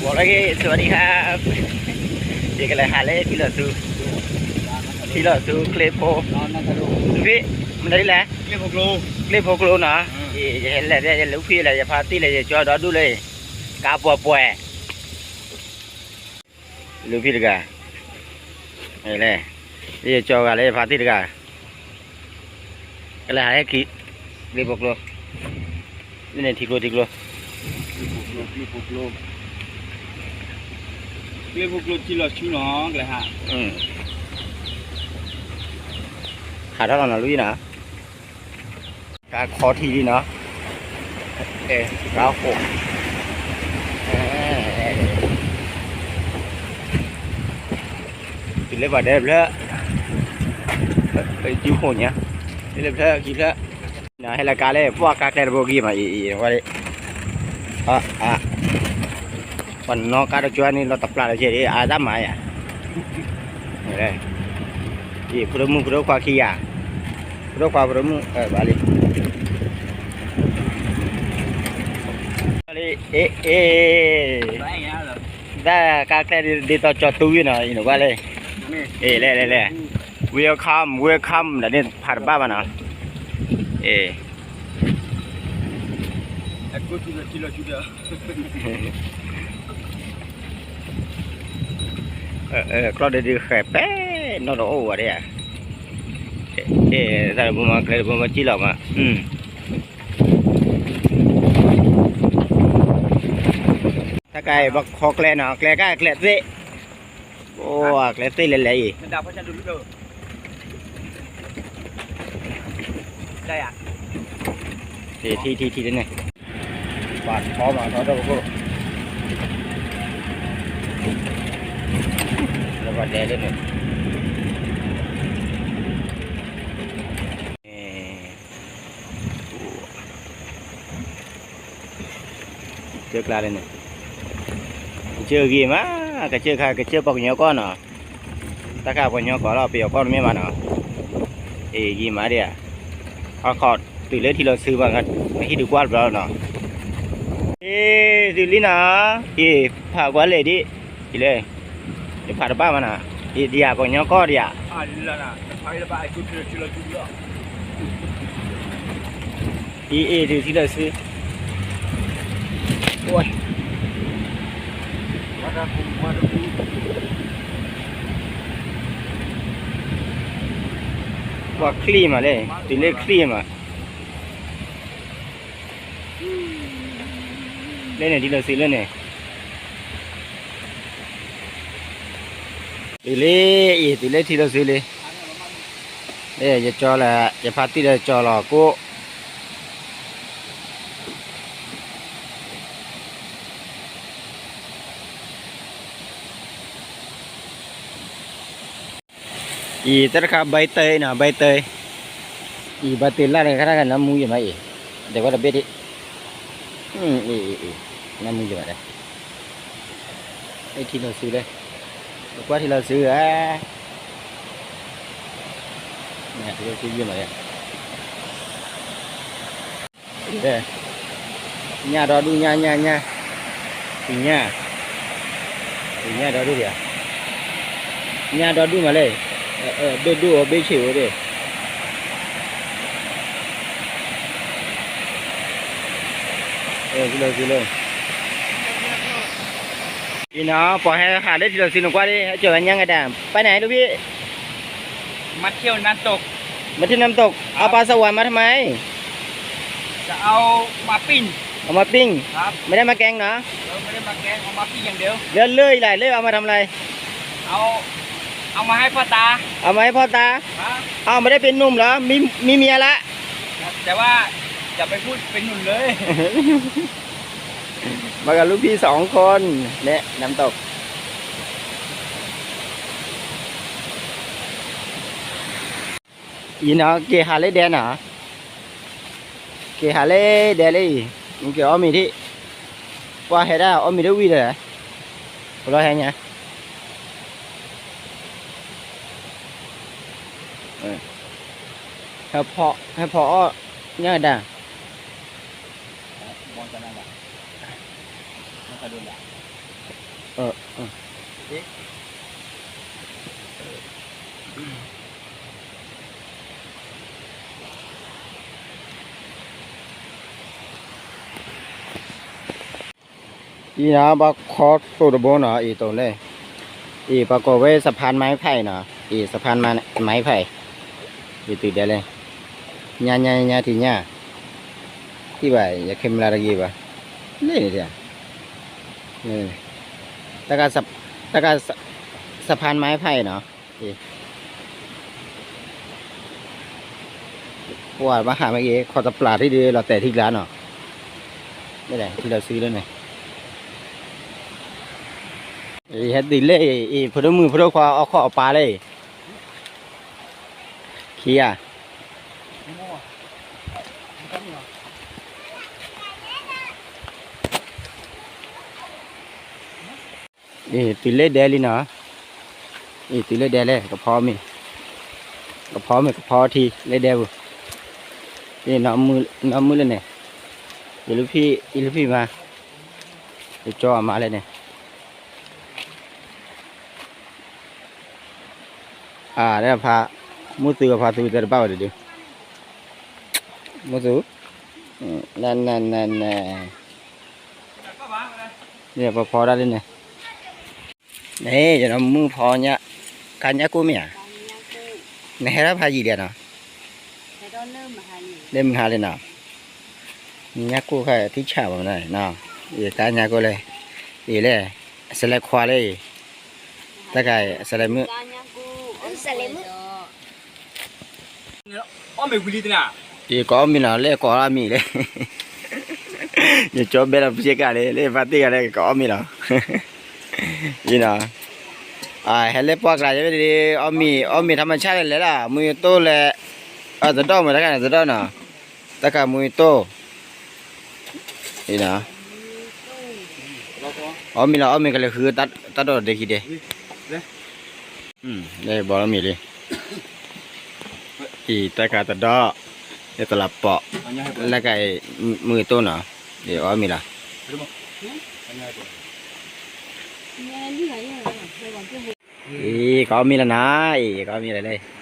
บอกแล้วไง สวัสดีครับ ယကလဲၤဟးလၢထံလီၤဆူ ထံလီၤဆူ ကျ့ဖိ ဖံ မနုၤလဲၣ် ကျ့ဖိကျိနီၤ ယဟဲလဲၤ ယလူၢ်ဖံလဲၣ် ယဖါတံၢ်လဲၣ် ယကၠီဒီဒူၣ်လၢ ကါပှဲၤပှဲၤ လူၢ်ဖံတဂၤ လဲၣ် ယကၠီဂၤလၢယဖါတံၢ်တဂၤ ကလဲၤဟးဟဲက့ၤ ကျ့ဖိကျိ န့ၣ်ထံကျိထံကျိ ကျ့ဖိကျိထံလီၤဆူနီၤ ကလဲၤဟး ဟးထီၣ်လီၤနီၤ လူၢ်ဖံနီၤ ကါခီထံလံနီၤ ကါဃိး တုၤလၢပှၤဒဲဖျၢၣ် ကၠူဃိညါ တုၤလၢဖျၢၣ်ခံဖျၢၣ် ဟဲလၢကါလဲၣ် ပှၤကါကျဲတဘိဂ့ၤမး အံၤ အံၤ ဝဲ ပှၤနီၣ်ကါတကၠွါန့ၣ် လီၤတပျၢ်လီၤကဲဒ် အါတၢ်မၤယၤ အံၤ ဖိဒိၣ်မုၣ်ဖိဒိၣ်ခွါခံဂၤ ဖိဒိၣ်ခွါဖိဒိၣ်မုၣ် ဘၣ်လံ အ့ အ့ တၢ်ကါကျဲဒ်သိးကၠီတူဝံၤနီၤ အံၤနကွၢ်လဲၣ် အ့ လဲၣ် လဲၣ် လဲၣ် welcome welcome ဒီးန့ၣ်ဖးတဘၣ်ဘၣ်နီၤ အ့ ကျီၢ်ဒ့ဒုးဃဲၤပဲ နီၢ်တအိၣ်ဝဲဒၣ်ဧါ တၢ်တဘိမၤကျဲတဘိမၤစံၣ်လီၤမး တၢ်ကါအံၤဘၣ်ခီကျဲနီၤ ကျဲကါကျဲသ့ၣ် အိၣ် ကျဲသ့ၣ်လဲၤလဲၤအံၤ ထံထံထံထံန့ၣ် ဘၣ်ထီမးထီဒီးပခိၣ် လၢပှၤဒဲလၢန့ၣ် ကစၢၢ်ကျါလၢန့ၣ် ကစၢၢ်ဂ့ၤမး ကစၢၢ်ခါ ကစၢၢ်ပှၤကညီကီၢ်နီၤ တၢ်ခါပှၤကညီကီၢ်လီၤ ပယီၤကီၢ်တမ့ၢ်ဘၣ်နီၤ အ့ၣ် ဂ့ၤမးဒံးဧါ အခီ တုၤလၢထံလီၤဆူဘၣ် မ့ၢ်ဟံၣ်ဒုးကွၢ်တဘျီလီၤနီၤ အ့ၣ် တုၤလံနီၤ အ့ၣ် ဖးကွၢ်လဲၣ်ဒံး အံၤလၢ ယဖးတဘၣ်မးနီၤ အံၤဒံးဧါ ပှၤကညီကီၢ်ဒံးဧါ အံၤ အ့ၣ် တုၤထံလီၤဆူ ပှၤချံၣ်မးလဲၣ် တုၤလၢချံၣ်မး လၢန့ၣ် ထံလီၤဆူလၢန့ၣ် တုၤလၢအံၤ တုၤလၢထံလီၤဆူလံ ယကၠီလၢ ယဖါတံၢ်လၢကၠီလီၤကိး အံၤတၢ်တခါ ใบเตยနီၤ ใบเตย အံၤ ใบเตยလၢ်န့ၣ် ခါတခါနမူယမးအံၤ ဒီးကွၢ်တဘ့ၣ်ဒံး အံၤ အံၤ အံၤ နမူယမးဒီး အံၤထံလီၤဆူလၢ ကွၢ်ထံလီၤဆူဧါ ထံလီၤဆူယမးဒီး ညၣ်ဒီဒူၣ် ညၣ် ညၣ် ညၣ်, ညၣ်, ညၣ်ဒီဒူၣ်ဒံးဧါ, ညၣ်ဒီဒူၣ်မးလဲၣ်, ဘ့ၣ်ဒိၣ်ဧိၤ ဘ့ၣ်ဆံးဧိၤဒံး, လၢ လၢ အံၤနီၤ ပှၤဟဲဟးလၢထံလီၤဆူန့ၣ်ကွၢ်လံ ဟဲက�19 วัน ยังไงด่าง ไปไหนลูกพี่ มาเที่ยวน้ำตก มาเที่ยวน้ำตก เอาปลาสวายมาทำไม จะเอามาปิ้ง เอามาปิ้ง ครับ ไม่ได้มาแกงนะ เออ ไม่ได้มาแกง เอามาปิ้งอย่างเดียว แล้วเลื่อยล่ะ เลื่อยเอามาทำอะไร เอา เอามาให้พ่อตา เอามาให้พ่อตา ครับ เอาไม่ได้เป็นหนุ่มเหรอ มี มีเมียละ ครับ แต่ว่าอย่าไปพูดเป็นหนุ่มเลย มากับลูกพี่สองคน เนี่ย น้ำตก အံၤနီၤ က့ၤဟးလၢဒဲနီၤ, က့ၤဟးလၢဒဲလၢအံၤ, နက့ၤအီၣ်မ့ၤထံၣ်, ပှၤဟဲဒၣ်အီၣ်မ့ၤတဝံၤဒီး, ပလီၢ်ဟဲညါ, ဟဲဖီအီၣ်ညၣ်ဒၣ်, မီၢ်ကနၣ်ဘၣ်, မီၢ်ကဒိၣ်ဘၣ် အံၤနီၤ ပှၤခီတိၢ်တဘိနီၤ အံၤတိၢ်န့ၣ်, အံၤပှၤကိးဝဲ สะพานไม้ไผ่ နီၤ, အံၤ สะพานไม้ไผ่, ယတုၤဒဲးလဲၣ်, ညါညါညါထံၣ်ညါ, ထံၣ်ဘၣ် ယခဲမုၢ်လၢ်တဂ့ၤဘၣ်, လၢန့ၣ်, တၢ်က สะพานไม้ไผ่ နီၤ, ပှၤဘၣ်ဟးမ့ၢ်ဂ့ၤ ခီၣ်တပျၢ်ထံၣ်ဒုးလီၤတဲာ်ထံကျါနီၤ, ထံလီၤစုလၢန့ၣ်, ဟဲတုၤလၢအံၤ ဖိဒိၣ်မုၣ်ဖိဒိၣ်ခွါအီၣ်ခီၣ်အီၣ်ပၢ်လၢအံၤ, ခံဂၤ အံၤတုၤလၢဒဲးလံနီၤ, အံၤတုၤလၢဒဲးလဲၣ် ကဖီမ့ၢ်, ကဖီမ့ၢ်ကဖီထံလၢဒဲးပူၤ, အံၤနီၢ်မုၢ်လၢန့ၣ်, ယလူၤဖံး ယလူၤဖံးမး, ယကၠီအမါလၢန့ၣ် အါဒၣ်ဖး, မုၢ်သုအဖးသုတဲတဘၣ်ဝဲဒုး, မုၢ်သု, နနနန, န့ၣ်ပဖီဒၣ်လၢန့ၣ်, န့ၣ် ယနီၢ်မုၢ်ဖီညၣ်, ကါညၣ်ကိၣ်မ့ၢ်ဧါ, နဟဲဒၣ်ဖးယံာ်ဒဲးနီၤ, လၢမုၢ်ဟါလံနီၤ, ညၣ်ကိၣ်ခါထံဆၣ်ဘၣ်မနုၤ, ယကါညၣ်ကိၣ်လဲၣ်, အံၤလဲၣ်, အစလဲခွါလၢအံၤ, တၢ်ကါအံၤ အစလဲမုၣ် အီၣ်မ့ၤဝံၤလံတနၤ, ယကအီၣ်မ့ၤလီၤ လၢကအီၣ်မ့ၤလဲၣ်, ယကၠီဘဲလီၤပစ့ကၤလၢ လၢဖါတ့ၢ်ဂၤလၢကအီၣ်မ့ၤလီၤ, အံၤနီၤ, ဟဲလၢပှၢ်ကျါယဲဒၣ် အီၣ်မ့ၤ အီၣ်မ့ၤထီမဆၣ်လဲၣ်လဲၣ်လီၤ မုၢ်ယတိၢ်လဲၣ်, တဒီၣ်မုၢ်တခါန့ၣ် တဒီၣ်နီၤ, တၢ်ကါမုၢ်ယတိၢ် အီၣ်မ့ၤလီၤ အီၣ်မ့ၤကလဲၤဃုတၢ်ဒီၣ်ဒဲးခံဒဲး, လၢဘီလီမ့ၤလံ, အံၤတၢ်ကါတဒီၣ်, လၢတလးပိာ်, လၢကါအံၤမုၢ်ယတိၢ်နီၤ, အီၣ်မ့ၤလီၤ, အံၤကအီၣ်မ့ၤလီၤနၤ, အံၤကအီၣ်မ့ၤလီၤလဲၣ်